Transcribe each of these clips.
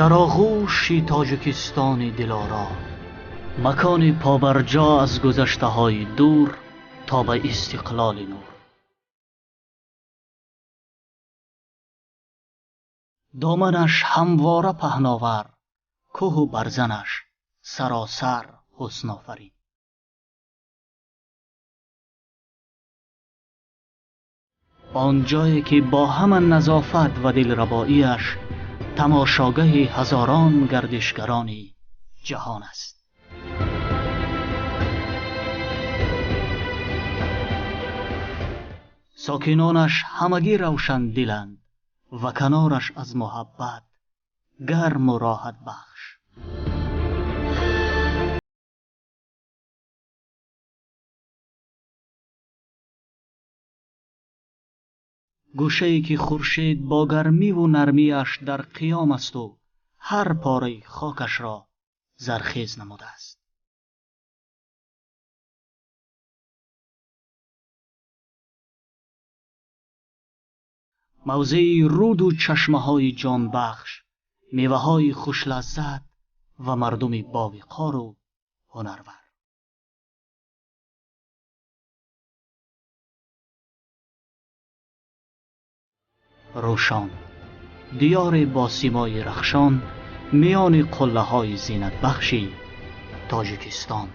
Дар оғӯши Тоҷикистони дилоро, макони побарҷо аз гузаштаҳои дур то ба истиқлоли нур. Доманаш ҳамвора паҳновар, кӯҳу барзанаш саросар ҳуснофарин. Он ҷое ки бо ҳама назофат ва дилрабоияш тамошогаҳи ҳазорон гардишгарони ҷаҳон аст. Сокинонаш ҳамагӣ равшандиланд ва канораш аз муҳаббат гарму роҳатбахш. Гӯшае ки хуршед бо гармиву нармиаш дар қиём асту ҳар пораи хокашро зархез намудааст. Мавзеи руду чашмаҳои ҷонбахш, меваҳои хушлаззат ва мардуми бовиқору ҳунарвар. Рӯшон, диёре бо симои рахшон, миёни қуллаҳои зинатбахши Тоҷикистон.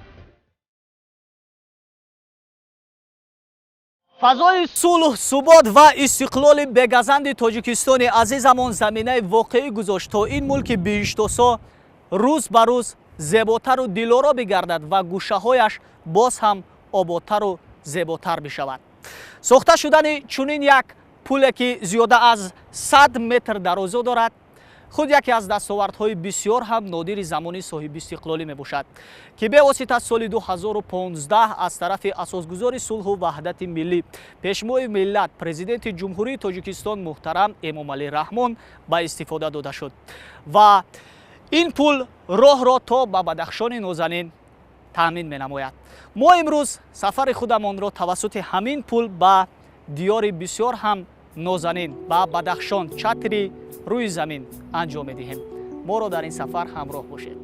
Фазои сулҳ, субот ва истиқлоли бегазанди Тоҷикистони азизамон заминаи воқеӣ гузошт, то ин мулки биҳиштосо рӯз ба рӯз зеботару дилоро бигардад ва гӯшаҳояш боз ҳам ободтару зеботар бишавад. Сохта шудани чунин як пуле ки зиёда аз 100 метр дарозо дорад, худ яке аз дастовардҳои бисёр ҳам нодири замони соҳибистиқлолӣ мебошад, ки бевосита соли 2015 аз тарафи асосгузори сулҳу ваҳдати миллӣ, пешвои миллат, президенти Ҷумҳурии Тоҷикистон муҳтарам Эмомалӣ Раҳмон ба истифода дода шуд ва ин пул роҳро то ба Бадахшони нозанин таъмин менамояд. Мо имрӯз сафари худамонро тавассути ҳамин пул ба диёри бисёр ҳам нозанин, ба Бадахшон, чатри рӯи замин анҷом медиҳем. Моро дар ин сафар ҳамроҳ бошед.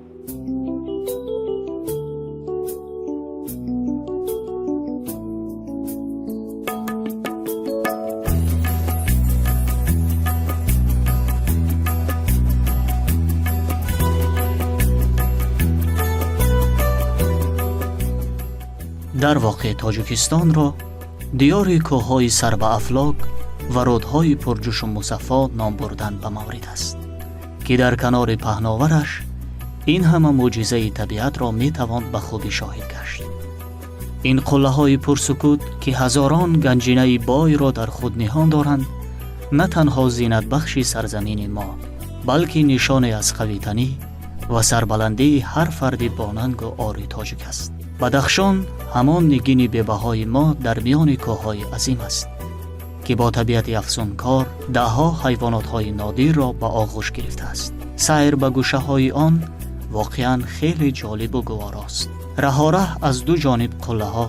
Дар воқеъ Тоҷикистонро диёри кӯҳҳои сарбаафлок ва рӯдҳои пурҷӯшу мусаффо ном бурдан ба маврид аст, ки дар канори паҳновараш ин ҳама мӯъҷизаи табиатро метавон ба хубӣ шоҳид гашт. Ин қуллаҳои пурсукут, ки ҳазорон ганҷинаи бойро дар худ ниҳон доранд, на танҳо зинатбахши сарзамини мо, балки нишоне аз қавитанӣ ва сарбаландии ҳар фарди бонангу ори тоҷик аст. Бадахшон ҳамон нигини бебаҳои мо дар миёни кӯҳҳои азим аст, ки бо табиати афсункор даҳҳо ҳайвонотҳои нодирро ба оғӯш гирифтааст. Сайр ба гӯшаҳои он воқеан хеле ҷолибу гуворост. Раҳораҳ аз ду ҷониб қуллаҳо,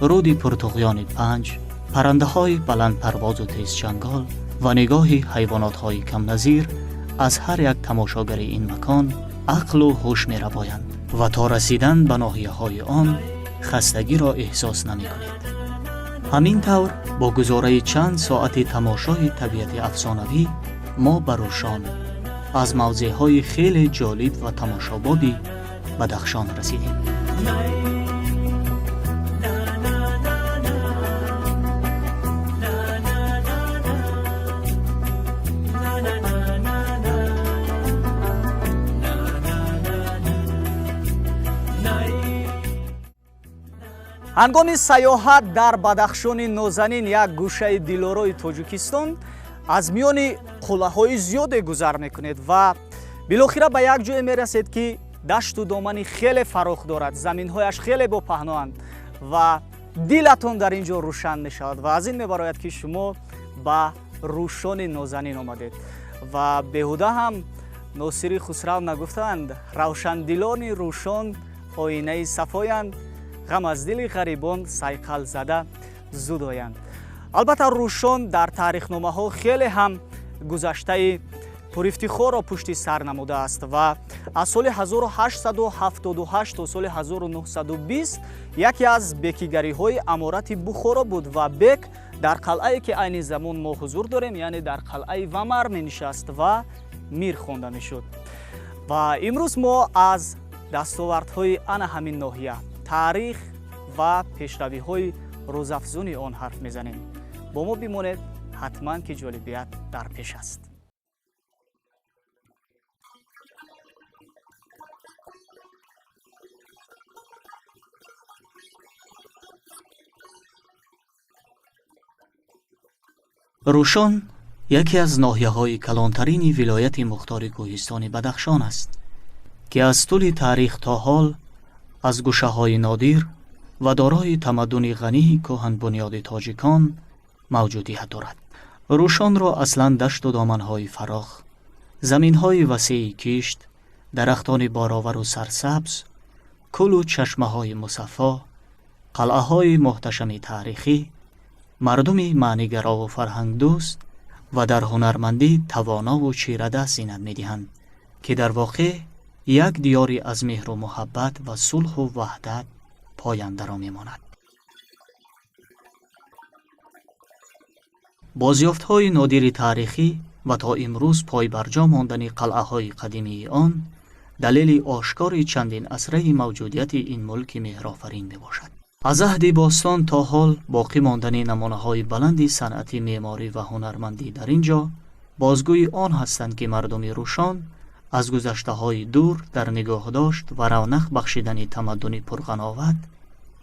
руди пуртуғёни Панҷ, паррандаҳои баландпарвозу тезчангол ва нигоҳи ҳайвонотҳои камназир аз ҳар як тамошогари ин макон ақлу ҳуш мерабоянд ва то расидан ба ноҳияҳои он хастагиро эҳсос намекунед. Ҳамин тавр бо гузораи чанд соати тамошои табиати афсонавӣ мо ба Рӯшон аз мавзеъҳои хеле ҷолиб ва тамошобоби Бадахшон расидем. Ҳангоми сайёҳат дар Бадахшони нозанин, як гӯшаи дилорои Тоҷикистон, аз миёни қуллаҳои зиёде гузар мекунед ва билохира ба як ҷое мерасед, ки дашту домани хеле фарох дорад, заминҳояш хеле бопаҳноанд ва дилатон дар ин ҷо рӯшан мешавад ва аз ин мебарояд, ки шумо ба Рӯшони нозанин омадед. Ва беҳуда ҳам Носири Хусрав нагуфтаанд: равшандилони Рӯшон оинаи сафоянд, ғам аз дили ғарибон сайқал зада зудоянд. Албатта, Рӯшон дар таърихномаҳо хеле ҳам гузаштаи пурифтихорро пушти сар намудааст ва аз соли 1878 то соли 1920 яке аз бекигариҳои аморати Бухоро буд ва бек дар қалъае ки айни замон мо ҳузур дорем, яъне дар қалъаи Вамар менишаст ва мир хонда мешуд. Ва имрӯз мо аз дастовардҳои ана ҳамин ноҳия, таърих ва пешравиҳои рӯзафзуни он ҳарф мезанем. Бо мо бимонед, ҳатман ки ҷолибият дар пеш аст. Рӯшон яке аз ноҳияҳои калонтарини вилояти мухтори кӯҳистони Бадахшон аст, ки аз тӯли таърих то ҳол аз гӯшаҳои нодир ва дорои тамаддуни ғании кӯҳанбунёди тоҷикон мавҷудият дорад. Рӯшонро аслан дашту доманҳои фарох, заминҳои васеи кишт, дарахтони боровару сарсабз, кӯлу чашмаҳои мусаффо, қалъаҳои муҳташами таърихӣ, мардуми маънигарову фарҳангдӯст ва дар ҳунармандӣ тавонову чирадаст зинат медиҳанд, ки дар воқеъ як диёри аз меҳру муҳаббат ва сулҳу ваҳдат пояндаро мемонад. Бозёфтҳои нодири таърихӣ ва то имрӯз пойбарҷо мондани қалъаҳои қадимии он далели ошкори чандин асраи мавҷудияти ин мулки меҳрофарин мебошад. Аз аҳди бостон то ҳол боқӣ мондани намунаҳои баланди санъати меъморӣ ва ҳунармандӣ дар ин ҷо бозгӯи он ҳастанд, ки мардуми Рӯшон аз гузаштаҳои дур дар нигоҳдошт ва равнақ бахшидани тамаддуни пурғановат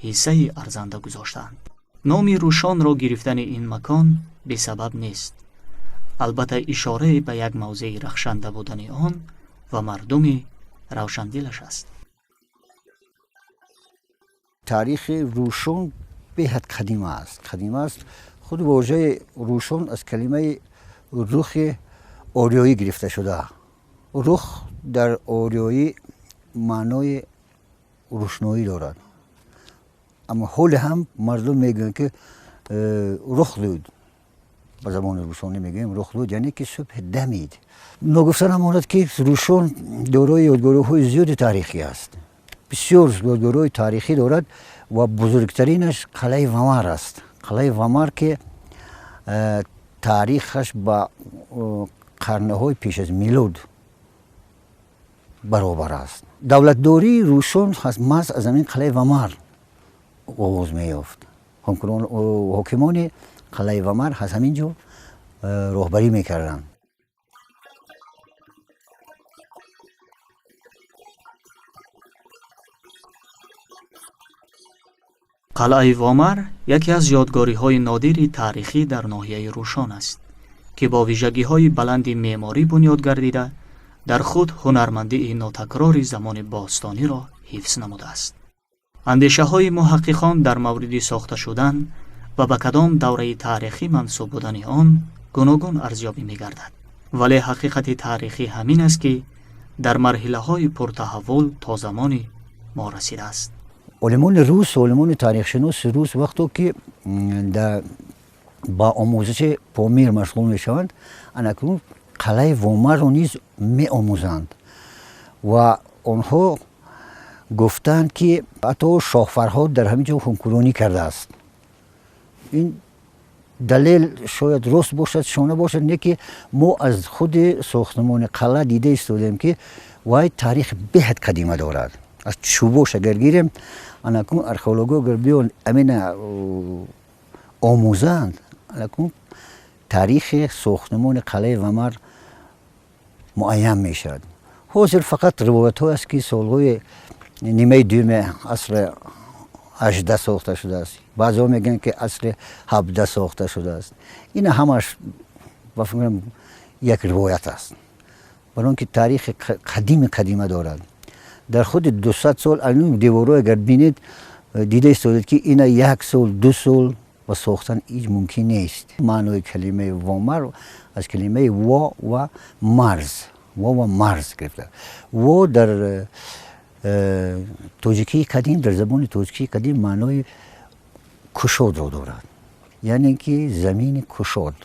ҳиссаи арзанда гузоштаанд. Номи Рӯшонро гирифтани ин макон бесабаб нест. Албатта ишорае ба як мавзеи рахшанда будани он ва мардуми равшандилаш аст. Таърихи Рӯшон беҳад қадима аст. Қадима аст. Худ вожаи Рӯшон аз калимаи рухи ориёӣ гирифта шуда. Рух дар ориёӣ маънои рӯшноӣ дорад. Аммо ҳоле ҳам мардум мегӯянд, ки рух дуд. Ба забони рӯшонӣ мегӯем рух дуд, яъне ки субҳ дамид. Ногуфта намонад, ки Рӯшон дорои ёдгориҳои зиёди таърихӣ аст. Бисёр ёдгориҳои таърихӣ дорад ва бузургтаринаш қалъаи Вамар аст. Қалъаи Вамар, ки таърихаш ба қарнҳои пеш аз милод баробар аст. Давлатдории Рӯшон маҳз аз ҳамин қалъаи Вамар оғоз меёфт. Ҳокимони қалъаи Вамар аз ҳамин ҷо роҳбарӣ мекарданд. Қалъаи Вомар яке аз ёдгориҳои нодири таърихӣ дар ноҳияи Рӯшон аст, ки бо вижагиҳои баланди меъморӣ бунёд гардида, дар худ ҳунармандии нотакрори замони бостониро ҳифз намудааст. Андешаҳои муҳаққиқон дар мавриди сохта шудан ва ба кадом давраи таърихӣ мансуб будани он гуногун арзёбӣ мегардад. Вале ҳақиқати таърихӣ ҳамин аст, ки дар марҳилаҳои пуртаҳаввул то замони мо расидааст. Олимони рус, олимони таърихшиноси рус вақто ки ба омӯзиши Помир машғул мешаванд, анакнун қалъаи Вомарро низ меомӯзанд ва онҳо гуфтанд, ки ҳатто шоҳ Фарҳод дар ҳамин ҷо ҳукмронӣ кардааст. Ин далел шояд рост бошад, шона бошад, не ки мо аз худи сохтмони қалъа дида истодем, ки вай таърихи беҳад қадима дорад. Аз чӯбош агар гирем, анакун археологҳо агар биён амина омӯзанд, анакун таърихи сохтмони қалъаи Вамар муайян мешавад. Ҳозир фақат ривоятҳо аст, ки солҳои нимаи дуюми асри 18 сохта шудааст. Баъзеҳо мегӯянд, ки асри 17 сохта шудааст. Ина ҳамаш ба фикрам як ривоят аст, барои он ки таърихи қадими қадима дорад. Дар худи 200 сол ан деворҳо агар бинед, дида истодед, ки ина як сол, 2 сол ва сохтан ҳеҷ мумкин нест. Маънои калимаи Вомар аз калимаи во ва марз, во ва марз гирифта. Во дар тоҷикии қадим, дар забони тоҷикии қадим маънои кушодро дорад, яъне ки замини кушод.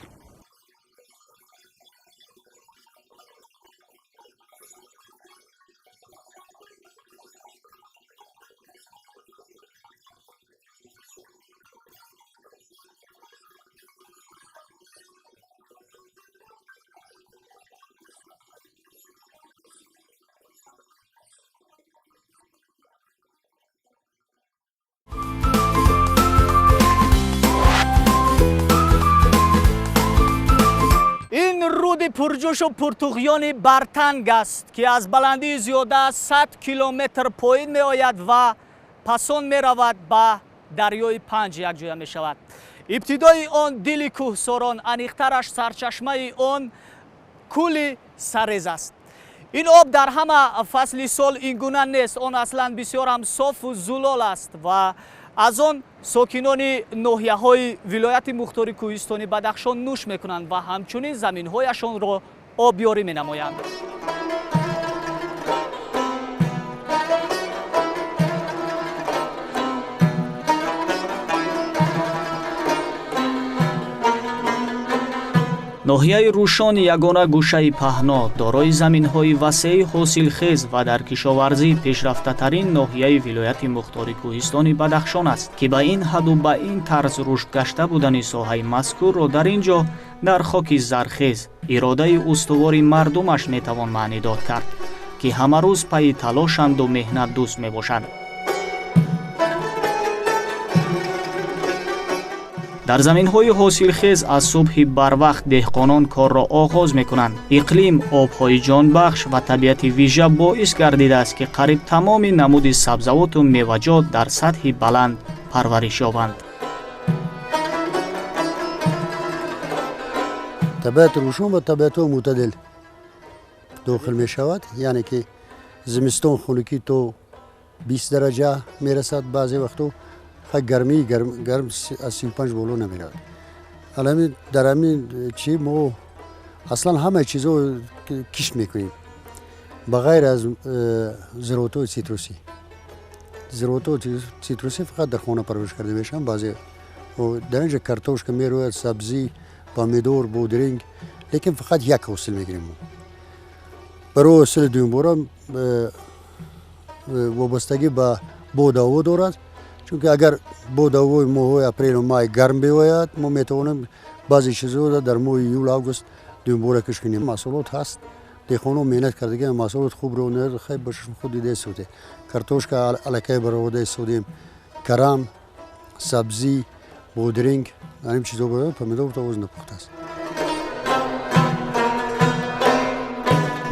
Пурҷӯшу пуртуғёни Бартанг аст, ки аз баландии зиёда аз 100 километр поин меояд ва пасон меравад, ба дарёи Панҷ якҷоя мешавад. Ибтидои он дили кӯҳсорон, аниқтараш сарчашмаи он кӯли Сарез аст. Ин об дар ҳама фасли сол ин гуна нест. Он аслан бисёрам софу зулол аст ва аз он сокинони ноҳияҳои вилояти мухтори кӯҳистони Бадахшон нӯш мекунанд ва ҳамчунин заминҳояшонро обёрӣ менамоянд. Ноҳияи Рӯшон ягона гӯшаи паҳно, дорои заминҳои васеи ҳосилхез ва дар кишоварзӣ пешрафтатарин ноҳияи вилояти мухтори кӯҳистони Бадахшон аст, ки ба ин ҳадду ба ин тарз рушдгашта будани соҳаи мазкурро дар ин ҷо дар хоки зархез иродаи устувори мардумаш метавон маънидод кард, ки ҳамарӯз пайи талошанду меҳнатдӯст мебошанд. Дар заминҳои ҳосилхез аз субҳи барвақт деҳқонон корро оғоз мекунанд. Иқлим, обҳои ҷонбахш ва табиати вижа боис гардидааст, ки қариб тамоми намуди сабзавоту меваҷот дар сатҳи баланд парвариш ёбанд. Табиати Рӯшон ба табиатҳои мӯътадил дохил мешавад, яъне ки зимистон хунукӣ то 20 дараҷа мерасад, баъзе вақтҳо гармӣ гарм аз 35 боло намеравад. Дар ҳамин чи мо аслан ҳамаи чизҳо кишт мекунем, ба ғайр аз зироатҳои цитрусӣ. Зироатҳои цитрусӣ фақат дар хона парвариш карда мешаванд. Баъзе дар инҷа картошка мерояд, сабзӣ, помидор, бодринг, лекин фақат як ҳосил мегирем мо. Барои ҳосили дуюмбора вобастагӣ ба боду ҳаво дорад, чунки агар боду ҳавои моҳҳои апрелу май гарм биояд, мо метавонем баъзе чизҳоро дар моҳи июл, август дуюмбора кишт кунем. Маҳсулот ҳаст, деҳқонон меҳнат кардагиам, маҳсулот хубро хай ба чашми худ дида истодем. Картошка аллакай бароварда истодем, карам, сабзӣ, бодринг, ҳамин чизҳо бароварда, помидор то ҳоз напухтааст.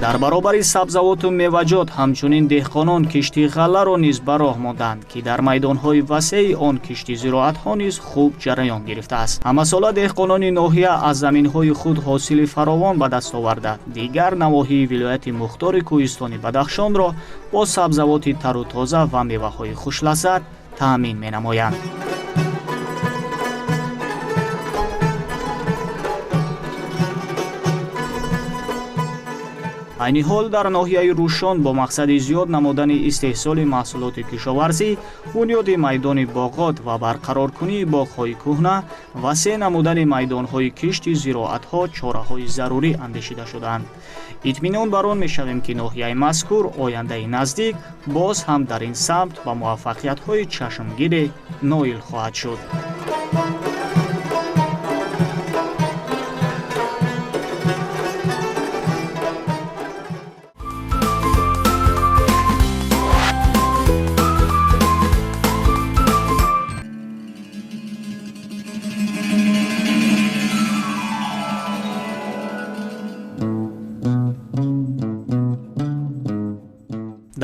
Дар баробари сабзавоту меваҷот ҳамчунин деҳқонон кишти ғалларо низ ба роҳ монданд, ки дар майдонҳои васеи он кишти зироатҳо низ хуб ҷараён гирифтааст. Ҳамасола деҳқонони ноҳия аз заминҳои худ ҳосили фаровон ба даст оварда, дигар навоҳии вилояти мухтори кӯҳистони Бадахшонро бо сабзавоти тару тоза ва меваҳои хушлаззат таъмин менамоянд. Айни ҳол дар ноҳияи Рӯшон бо мақсади зиёд намудани истеҳсоли маҳсулоти кишоварзӣ, бунёди майдони боғот ва барқароркунии боғҳои кӯҳна, васеъ намудани майдонҳои кишти зироатҳо чораҳои зарурӣ андешида шудаанд. Итминон бар он мешавем, ки ноҳияи мазкур ояндаи наздик боз ҳам дар ин самт ба муваффақиятҳои чашмгире ноил хоҳад шуд.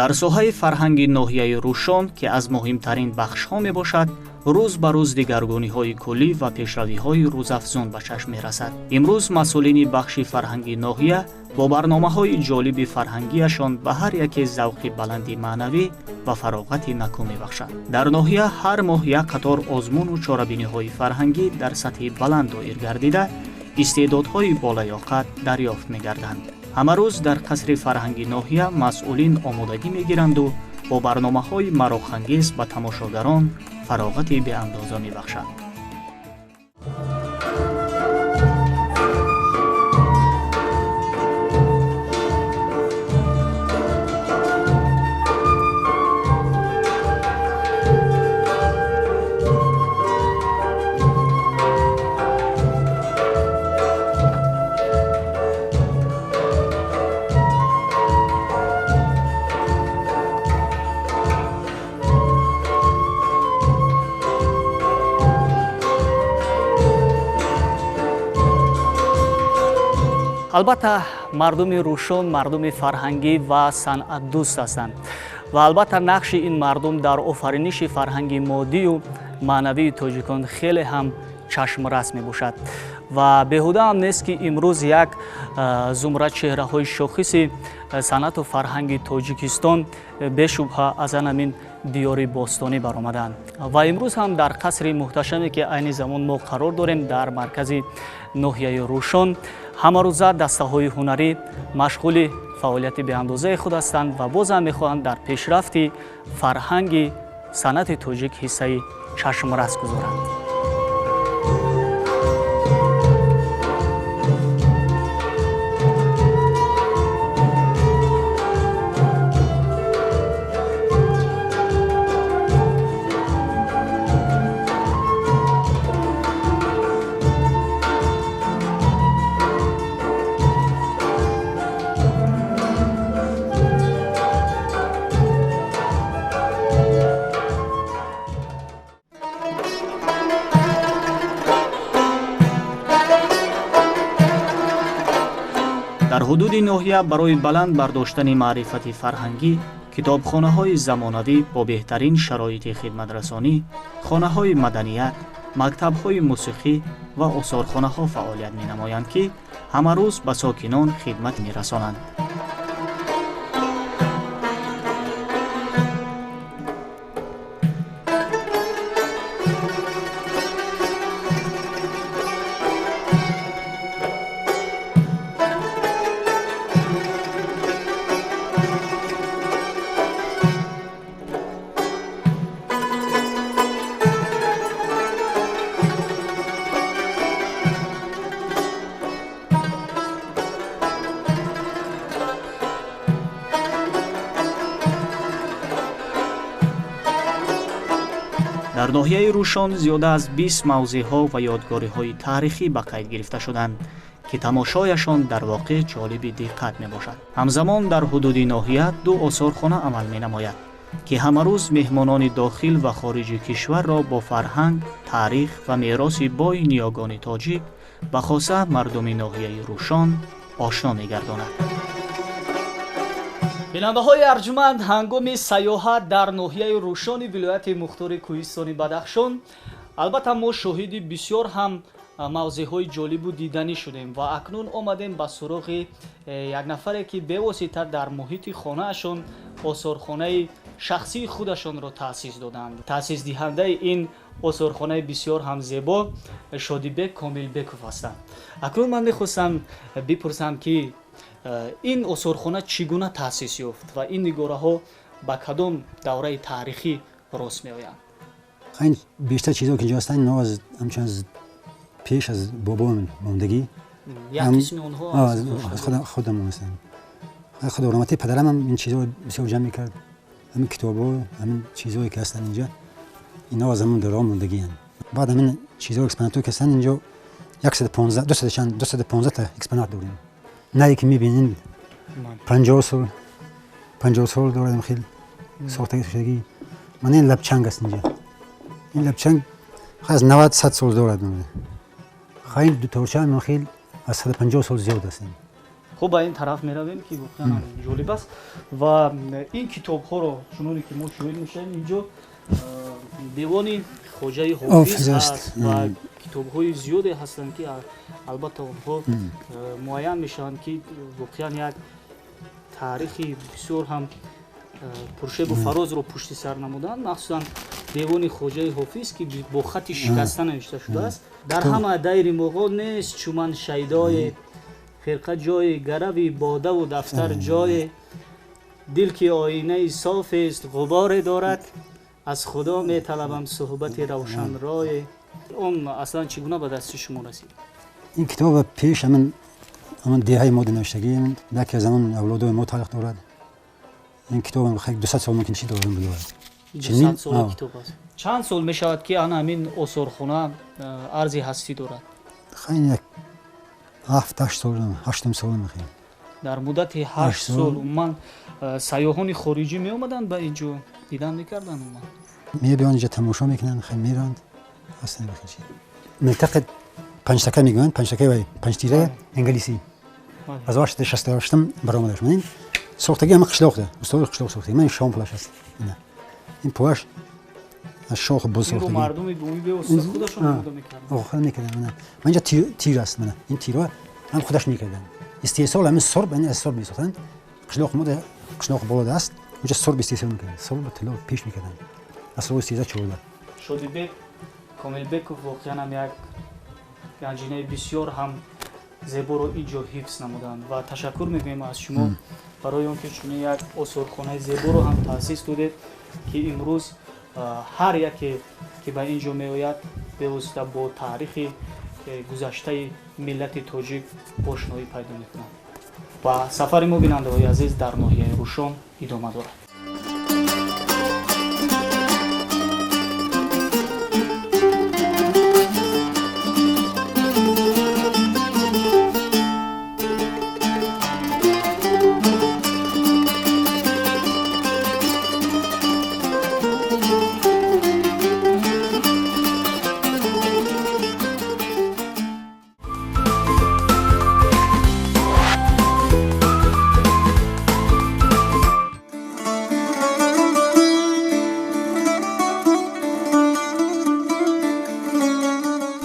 Дар соҳаи фарҳанги ноҳияи Рӯшон, ки аз муҳимтарин бахшҳо мебошад, рӯз ба рӯз дигаргуниҳои куллӣ ва пешравиҳои рӯзафзун ба чашм мерасад. Имрӯз масъулини бахши фарҳанги ноҳия бо барномаҳои ҷолиби фарҳангиашон ба ҳар яке завқи баланди маънавӣ ва фароғати накӯ мебахшанд. Дар ноҳия ҳар моҳ як қатор озмуну чорабиниҳои фарҳангӣ дар сатҳи баланд доир гардида, истеъдодҳои болаёқат дарёфт мегарданд. Ҳамарӯз дар қасри фарҳанги ноҳия масъулин омодагӣ мегиранду бо барномаҳои мароқангез ба тамошогарон фароғати беандоза мебахшанд. Албатта, мардуми Рӯшон мардуми фарҳангӣ ва санъатдӯст ҳастанд ва албатта нақши ин мардум дар офариниши фарҳанги моддию маънавии тоҷикон хеле ҳам чашмрас мебошад. Ва беҳуда ҳам нест, ки имрӯз як зумра чеҳраҳои шохиси санъату фарҳанги Тоҷикистон бешубҳа аз ҳамин диёри бостонӣ баромаданд. Ва имрӯз ҳам дар қасри муҳташаме, ки айни замон мо қарор дорем, дар маркази ноҳияи Рӯшон, ҳамарӯза дастаҳои ҳунарӣ машғули фаъолияти беандозаи худ ҳастанд ва бозам мехоҳанд дар пешрафти фарҳанги санъати тоҷик ҳиссаи чашмрас гузоранд. Дар ҳудуди ноҳия барои баланд бардоштани маърифати фарҳангӣ китобхонаҳои замонавӣ бо беҳтарин шароити хидматрасонӣ, хонаҳои маданият, мактабҳои мусиқӣ ва осорхонаҳо фаъолият менамоянд, ки ҳамарӯз ба сокинон хидмат мерасонанд. Дар ноҳияи Рӯшон зиёда аз 20 мавзеъҳо ва ёдгориҳои таърихӣ ба қайд гирифта шуданд, ки тамошояшон дар воқеъ ҷолиби диққат мебошад. Ҳамзамон дар ҳудуди ноҳия ду осорхона амал менамояд, ки ҳамарӯз меҳмонони дохил ва хориҷи кишварро бо фарҳанг, таърих ва мероси бои ниёгони тоҷик, ба хоса мардуми ноҳияи Рӯшон ошно мегардонад. Бинандаҳои арҷманд, ҳангоми сайёҳат дар ноҳияи Рӯшони вилояти мухтори кӯҳистони Бадахшон албатта мо шоҳиди бисёр ҳам мавзеъҳои ҷолибу диданӣ шудем ва акнун омадем ба суроғи як нафаре, ки бевосита дар муҳити хонаашон осорхонаи шахсии худашонро таъсис доданд. Таъсисдиҳандаи ин осорхонаи бисёр ҳам зебо Шодибек Комилбеков ҳастанд. Акнун ман мехостам бипурсам, ки ин осорхона чӣ гуна таъсис ёфт ва ин нигораҳо ба кадом давраи таърихӣ рост меоянд? Ин бештар чизҳо, ки инҷо ҳастанд, инҳо аз ҳамчун аз пеш аз бобоам мондагӣ. Як қисми онҳо аз худам ҳастанд. Худо раҳмати падарам ҳам ин чизҳо бисёр ҷамъ мекард. Ҳамин китобҳо, ҳамин чизҳое ки ҳастанд инҷа, инҳо аз ҳамон давраҳо мондагианд. Баъд ҳамин чизҳо, экспонатҳое ки ҳастанд инҷо, 115, 200 чанд, 215 та экспонат дорем. Нае ки мебинем, 50 сол, 50 сол дорем, хеле сохтагӣ. Ман ин лабчанг аст инҷа. Ин лабчанг аз 90, 100 сол дорад. Хай ду торча ман хеле аз 150 сол зиёд аст. Хуб, ба ин тараф меравем, ки воқеан ҷолиб аст. Ва ин китобҳоро чуноне ки мо шоҳид мешавем, инҷо девони Хоҷаи Ҳофиз аст ва китобҳои зиёде ҳастанд, ки албатта онҳо муайян мешаванд, ки воқеан як таърихи бисёр ҳам пуршебу фарозро пушти сар намуданд, махсусан девони Хоҷаи Ҳофиз, ки бо хати шикаста навишта шудааст. Дар ҳама дайри муғон нест чуман шайдое, фирқа ҷои гарави бодаву дафтар ҷое, дил ки оинаи софест ғуборе дорад, аз Худо металабам суҳбати равшанрое. Он аслан чӣ гуна ба дасти шумо расид? Ин китоб пеш ҳамин деҳаи мо навиштагӣ, яке аз ҳамон авлодои мо тааллуқ дорад. Ин китоб 200 сол мумкин чи дорад бидорад. 200 сол китоб аст. Чанд сол мешавад, ки ана ҳамин осорхона арзи ҳастӣ дорад? Хай як 7, 8 сол, 8 сол мехоҳем. Дар муддати 8 сол умуман сайёҳони хориҷӣ меомаданд ба инҷо, дидан мекарданд умуман? Мебиёнд инҷо, тамошо мекунанд, хай меранд. Аслан бихичи. Минтақа панҷтака мегӯянд, панҷтака ва панҷтира англисӣ. 1868 баромадаш. Ман ин сохтагӣ ҳама қишлоқ устоди қишлоқ сохтагӣ. Ман ин шом пулаш аст. Ин пулаш аз шохи буз сохтагӣ. Мардуми бумӣ бевосита худашон омода мекарданд. Худ мекарданд. Ман инҷа тир аст. Ман ин тирҳо ҳам худаш мекарданд. Истеҳсол ҳамин сурб, ин аз сурб месохтанд. Қишлоқ мо қишлоқ болода аст. Онҷа сурб истеҳсол мекарданд. Сурб ба тилло пеш мекарданд. Аз соли 1314. Шодибек Комилбеков воқеан ҳам як ганҷинаи бисёр ҳам зеборо ин ҷо ҳифз намуданд ва ташаккур мегӯем аз шумо барои он ки чунин як осорхонаи зеборо ҳам таъсис додед, ки имрӯз ҳар яке ки ба ин ҷо меояд бевосита бо таърихи гузаштаи миллати тоҷик ошноӣ пайдо мекунад. Ва сафари мо, бинандаҳои азиз, дар ноҳияи Рӯшон идома дорад.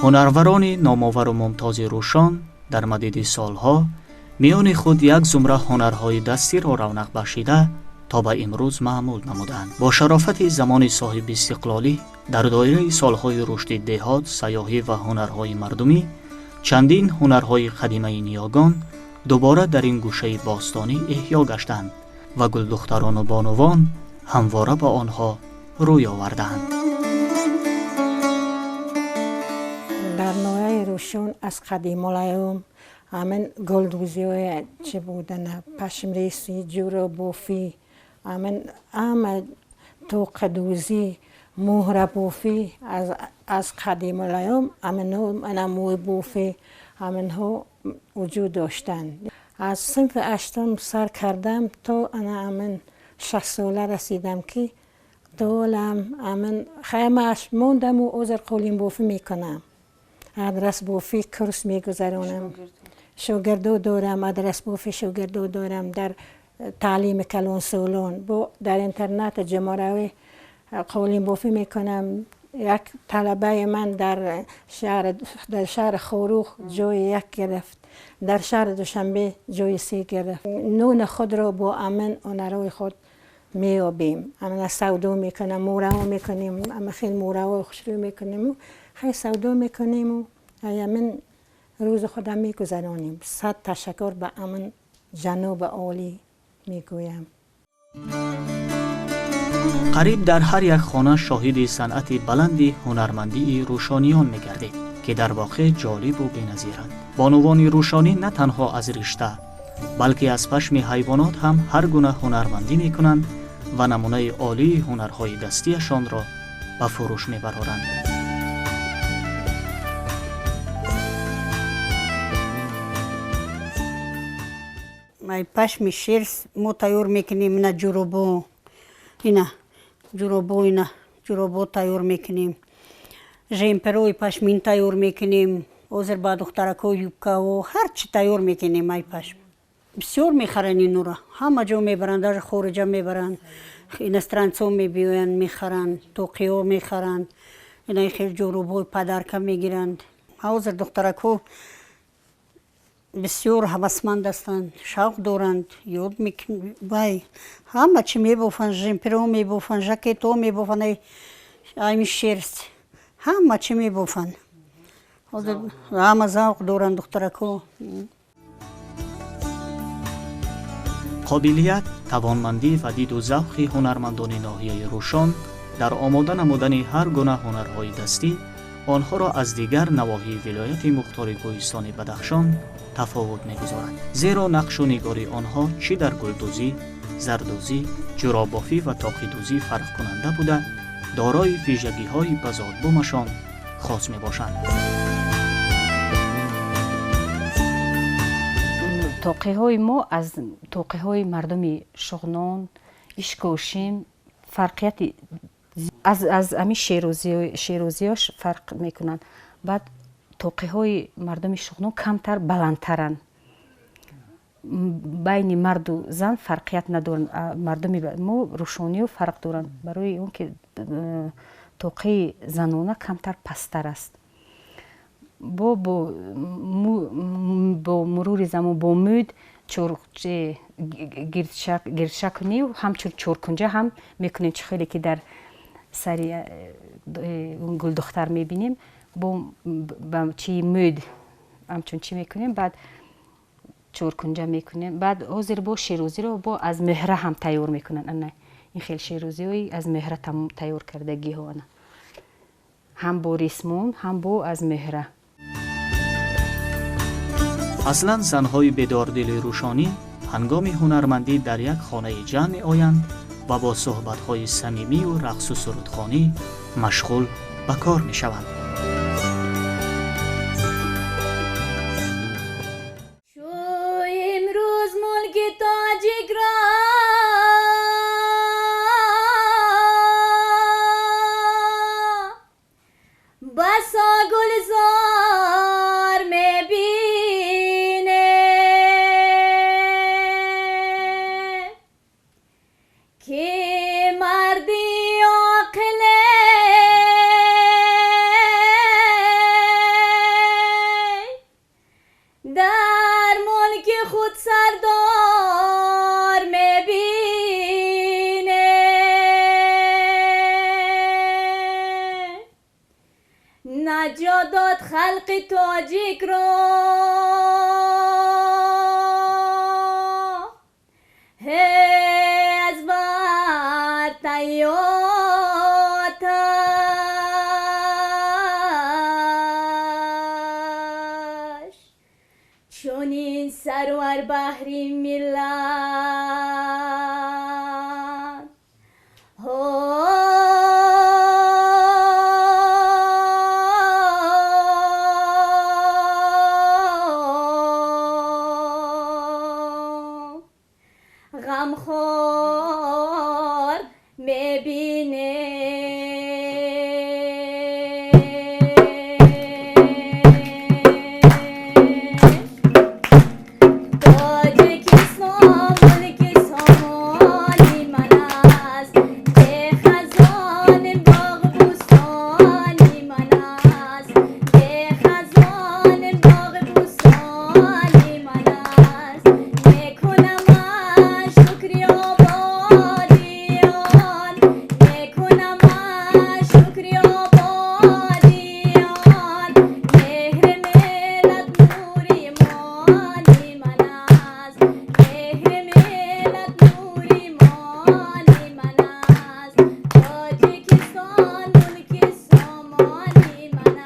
Ҳунарварони номовару мумтози Рӯшон дар мадиди солҳо миёни худ як зумра ҳунарҳои дастиро равнақ бахшида то ба имрӯз маъмул намуданд. Бо шарофати замони соҳибистиқлолӣ дар доираи солҳои рушди деҳот, сайёҳӣ ва ҳунарҳои мардумӣ чандин ҳунарҳои қадимаи ниёгон дубора дар ин гӯшаи бостонӣ эҳё гаштанд ва гулдухтарону бонувон ҳамвора ба онҳо рӯй оварданд. Дар ноҳияи Рӯшон аз қадимулайём ҳамин гулдӯзиҳое чӣ будана, пашмресӣ, ҷӯробофӣ, ҳамин ҳама тоқадӯзӣ, муҳрабофӣ аз қадимулайём ҳаминҳо мӯйбофӣ ҳаминҳо вуҷуд доштанд. Аз синфи ҳаштум сар кардам то ана ҳамин 6 сола расидам, ки толам ҳамин хаймааш мондаму ҳозир қолинбофӣ мекунам, адрасбофӣ курс мегузаронам, шогирдо дорам, адрасбофӣ шогирдо дорам дар таълими калонсолон, бо дар интернати ҷумҳуравӣ қолинбофӣ мекунам. Як талабаи ман дар шаҳри Хоруғ ҷои як гирифт, дар шаҳри Душанбе ҷои се гирифт. Нони худро бо ҳамин ҳунарҳои худ меёбем. Ҳамина савдо мекунам, мӯраҳо мекунем, ҳама хел мӯраҳои хушрӯй мекунему хел савдо мекунему ҳамин рӯзи худам мегузаронем. Сад ташаккур ба ҳамин ҷаноби олӣ мегӯям. Қариб дар ҳар як хона шоҳиди санъати баланди ҳунармандии рӯшониён мегардед, ки дар воқеъ ҷолибу беназиранд. Бонувони рӯшонӣ на танҳо аз ришта, балки аз пашми ҳайвонот ҳам ҳар гуна ҳунармандӣ мекунанд ва намунаи олии ҳунарҳои дастиашонро ба фурӯш мебароранд. Пашми шерсть мо тайёр мекунем, ина ҷуробо, ина ҷуробо, ина ҷуробо тайёр мекунем, жемперои пашмин тайёр мекунем. Ҳозир ба духтаракҳо юбкаҳо, ҳарчи тайёр мекунем. Ай пашм бисёр мехаранд, инура ҳама ҷо мебаранд, даже хориҷа мебаранд, иностранцо мебиёянд, мехаранд, тоқиҳо мехаранд, инаи хел ҷуробҳои подарка мегиранд. Ҳозир духтаракҳо бисёр ҳавасманд ҳастанд, шавқ доранд, ёд вай ҳама чӣ мебофанд, жемперо мебофанд, жакетҳо мебофанд, ами шерсть ҳама чӣ мебофанд. Ҳозир ҳама завқ доранд духтаракҳо. Қобилият, тавонмандӣ ва диду завқи ҳунармандони ноҳияи Рӯшон дар омода намудани ҳар гуна ҳунарҳои дастӣ онҳоро аз дигар навоҳии вилояти мухтори кӯҳистони Бадахшон тафовут мегузорад, зеро нақшу нигори онҳо чӣ дар гулдӯзӣ, зардӯзӣ, ҷуробофӣ ва тоқидӯзӣ фарқкунанда буда, дорои вижагиҳои ба зодбумашон хос мебошанд. Тоқиҳои мо аз тоқиҳои мардуми Шуғнон, Ишкошим фарқияти аз ами шерозиёш фарқ мекунанд. Баъд тоқиҳои мардуми Шуғнон камтар баландтаранд. Байни марду зан фарқият надоранд. Мардуми мо рӯшониё фарқ доранд, барои он ки тоқии занона камтар пасттар аст. Бо мурури замон бо мӯд гирдшакунию ҳамчун чоркунҷа ҳам мекунем, чӣ хеле ки дар сари гулдухтар мебинем, бо чи мӯд ҳамчун чӣ мекунем, баъд чоркунҷа мекунем. Баъд ҳозир бо шерозиро бо аз меҳра ҳам тайёр мекунанд. Ана ин хел шерозиҳои аз меҳра тайёр кардагиҳо, ана ҳам бо ресмон, ҳам бо аз меҳра. Аслан занҳои бедордили рӯшонӣ ҳангоми ҳунармандӣ дар як хонаи ҷамъ меоянд ва бо суҳбатҳои самимию рақсу сурудхонӣ машғул ба кор мешаванд. Имрӯз мулки тоҷикро басо гулзор мебинем, ки марди оқиле дар мулки худ сардор мебинем. Наҷот дод халқи тоҷикро аз бартаёташ, чунин сарвар баҳри миллат. Ғамхор мебинем. Тоҷикистон мулки сомони ман аст, бехазон боғбӯстони ман аст, бехазон боғбӯстони ман аст. Мекунам ман шукри ободиён, мекунам ман шукри ободиён. Меҳри миллат нури имони ман аст, меҳри миллат нури имони ман аст. Тоҷикистон мулки сомони ман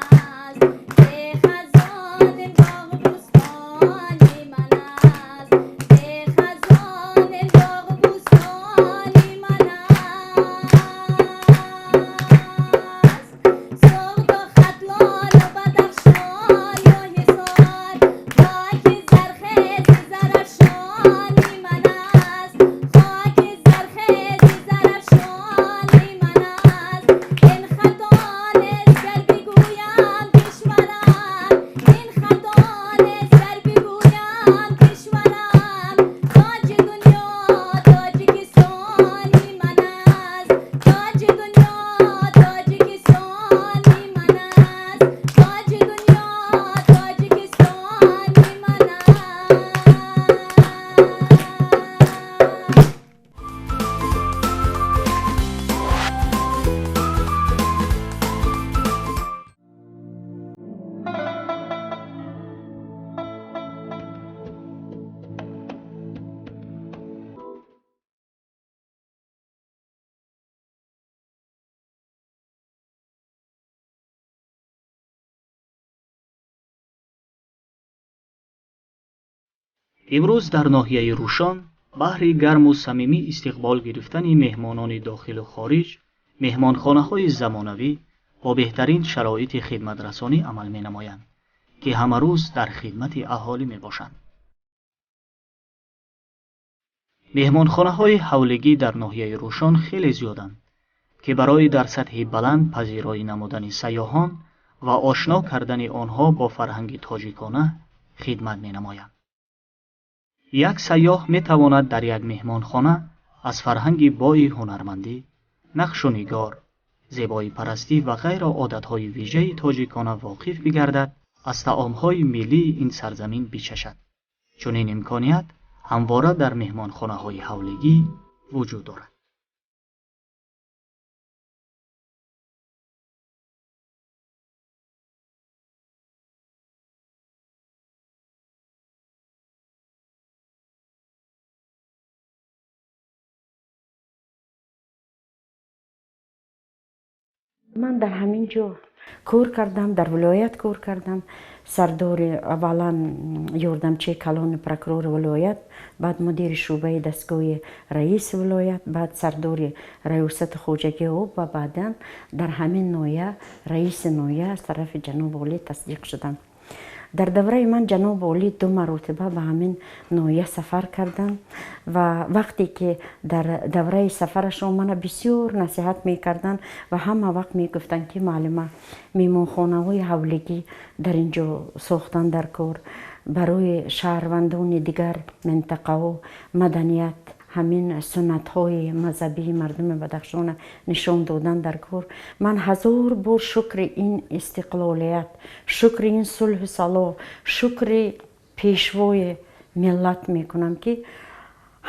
аст, бехазон боғбӯстони ман аст, бехазон боғбӯстони ман аст. Суғду Хатлону Бадахшону Ҳисор, хоки зархези Зарафшони ман аст, хоки зархези Зарафшони ман аст. Ин хато нест гар бигӯям кишварам, ин хато нест гар бигӯям кишварам. Тоҷи дунё Тоҷикистони ман аст, тоҷи дунё Тоҷикистони ман аст, тоҷи дунё Тоҷикистони ман аст. Имрӯз дар ноҳияи Рӯшон баҳри гарму самимӣ истиқбол гирифтани меҳмонони дохилу хориҷ меҳмонхонаҳои замонавӣ бо беҳтарин шароити хидматрасонӣ амал менамоянд, ки ҳамарӯз дар хидмати аҳолӣ мебошанд. Меҳмонхонаҳои ҳавлигӣ дар ноҳияи Рӯшон хеле зиёданд, ки барои дар сатҳи баланд пазироӣ намудани сайёҳон ва ошно кардани онҳо бо фарҳанги тоҷикона хидмат менамоянд. Як сайёҳ метавонад дар як меҳмонхона аз фарҳанги бои ҳунармандӣ, нақшу нигор, зебоипарастӣ ва ғайро одатҳои вижаи тоҷикона воқиф бигардад, аз таомҳои миллии ин сарзамин бичашад. Чунин имконият ҳамвора дар меҳмонхонаҳои ҳавлигӣ вуҷуд дорад. Ман дар ҳамин ҷо кор кардам, дар вилоят кор кардам. Сардори аввалан ёрдамчии калони прокурори вилоят, баъд мудири шӯъбаи дастгоҳи раиси вилоят, баъд сардори раёсати хоҷагии об ва баъдан дар ҳамин ноҳия раиси ноҳия аз тарафи ҷаноби олӣ тасдиқ шудам. Дар давраи ман ҷаноби олӣ ду маротиба ба ҳамин ноҳия сафар карданд ва вақте ки дар давраи сафарашон мана бисёр насиҳат мекарданд ва ҳама вақт мегуфтанд, ки муаллима, меҳмонхонаҳои ҳавлигӣ дар ин ҷо сохтан дар кор барои шаҳрвандони дигар минтақаҳо маданият, ҳамин суннатҳои мазҳабии мардуми Бадахшона нишон додан дар кор. Ман ҳазор бор шукри ин истиқлолият, шукри ин сулҳу салоҳ, шукри пешвои миллат мекунам, ки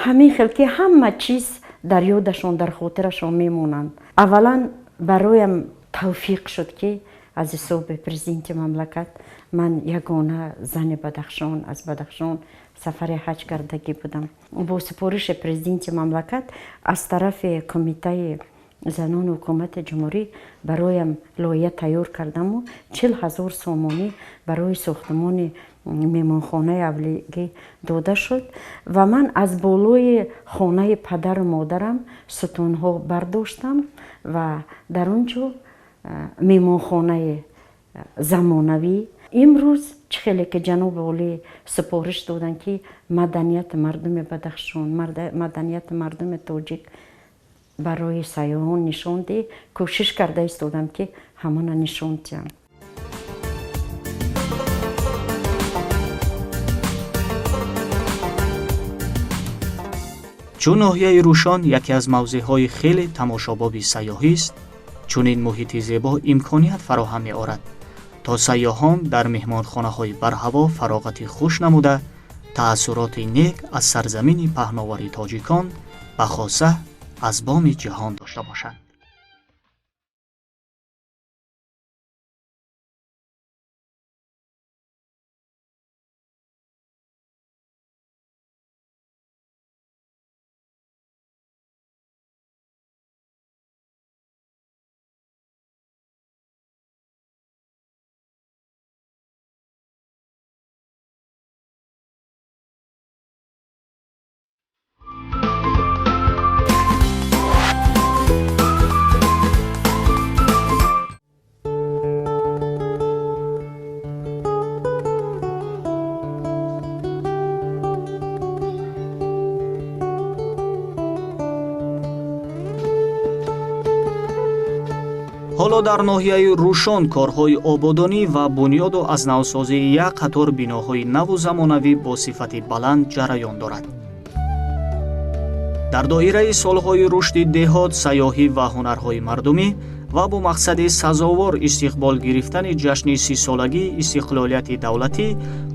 ҳамин хел ки ҳама чиз дар ёдашон, дар хотирашон мемонанд. Аввалан бароям тавфиқ шуд, ки аз ҳисоби президенти мамлакат ман ягона зани Бадахшон аз Бадахшон сафари ҳаҷ кардагӣ будам. Бо супориши президенти мамлакат аз тарафи кумитаи занони ҳукумати ҷумҳурӣ бароям лоиҳа тайёр кардаму 40 000 сомонӣ барои сохтмони меҳмонхонаи ҳавлигӣ дода шуд ва ман аз болои хонаи падару модарам сутунҳо бардоштам ва дар он ҷо меҳмонхонаи замонавӣ. Имрӯз чӣ хеле ки ҷаноби олӣ супориш доданд, ки маданияти мардуми Бадахшон, маданияти мардуми тоҷик барои сайёҳон нишон диҳ, кӯшиш карда истодам, ки ҳамона нишон диҳам. Чун ноҳияи Рӯшон яке аз мавзеъҳои хеле тамошобоби сайёҳист, чунин муҳити зебо имконият фароҳам меорад, то сайёҳон дар меҳмонхонаҳои барҳаво фароғати хуш намуда, таассуроти нек аз сарзамини паҳновари тоҷикон, ба хоса аз боми ҷаҳон дошта бошанд. Ҳоло дар ноҳияи Рӯшон корҳои ободонӣ ва бунёду аз навсозии як қатор биноҳои наву замонавӣ бо сифати баланд ҷараён дорад. Дар доираи солҳои рушди деҳот, сайёҳӣ ва ҳунарҳои мардумӣ ва бо мақсади сазовор истиқбол гирифтани ҷашни 30-солагии истиқлолияти давлатӣ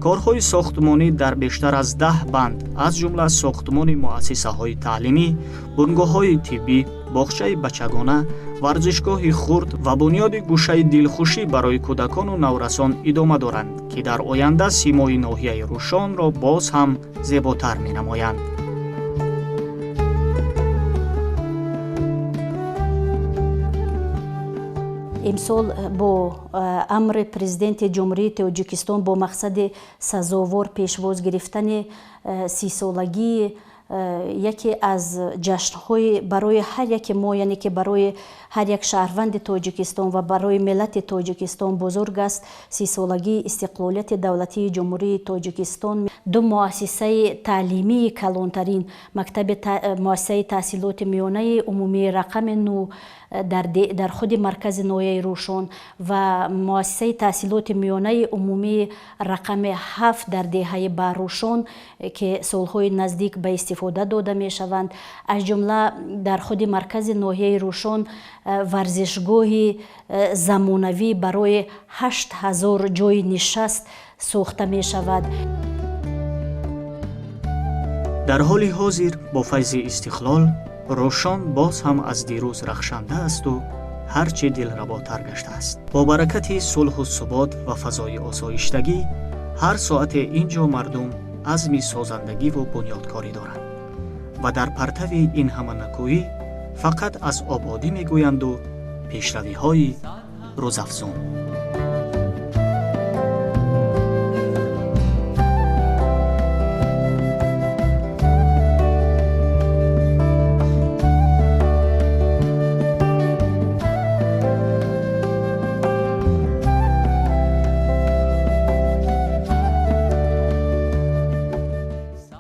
корҳои сохтмонӣ дар бештар аз 10 банд, аз ҷумла сохтмони муассисаҳои таълимӣ, бунгоҳҳои тиббӣ, боғчаи бачагона, варзишгоҳи хурд ва бунёди гӯшаи дилхушӣ барои кӯдакону наврасон идома доранд, ки дар оянда симои ноҳияи Рӯшонро боз ҳам зеботар менамоянд. Имсол бо амри президенти Ҷумҳурии Тоҷикистон бо мақсади сазовор пешвоз гирифтани 30-солагии яке аз ҷашнҳои барои ҳар яке мо, яъне ки барои ҳар як шаҳрванди Тоҷикистон ва барои миллати Тоҷикистон бузург аст, 30-солагии истиқлолияти давлатии Ҷумҳурии Тоҷикистон, ду муассисаи таълимии калонтарин мактаби, муассисаи таҳсилоти миёнаи умумии рақами 9. Дар худи маркази ноҳияи Рӯшон ва муассисаи таҳсилоти миёнаи умумии рақами 7 дар деҳаи Баҳрушон, ки солҳои наздик ба истифода дода мешаванд. Аз ҷумла дар худи маркази ноҳияи Рӯшон варзишгоҳи замонавӣ барои 8000 ҷойи нишаст сохта мешавад. Дар ҳоли ҳозир бо файзи истиқлол Рӯшон боз ҳам аз дирӯз рахшанда асту ҳарчи дилработар гаштааст. Бо баракати сулҳу субот ва фазои осоиштагӣ ҳар соате ин ҷо мардум азми созандагиву бунёдкорӣ доранд ва дар партави ин ҳама накӯӣ фақат аз ободӣ мегӯянду пешравиҳои рӯзафзун.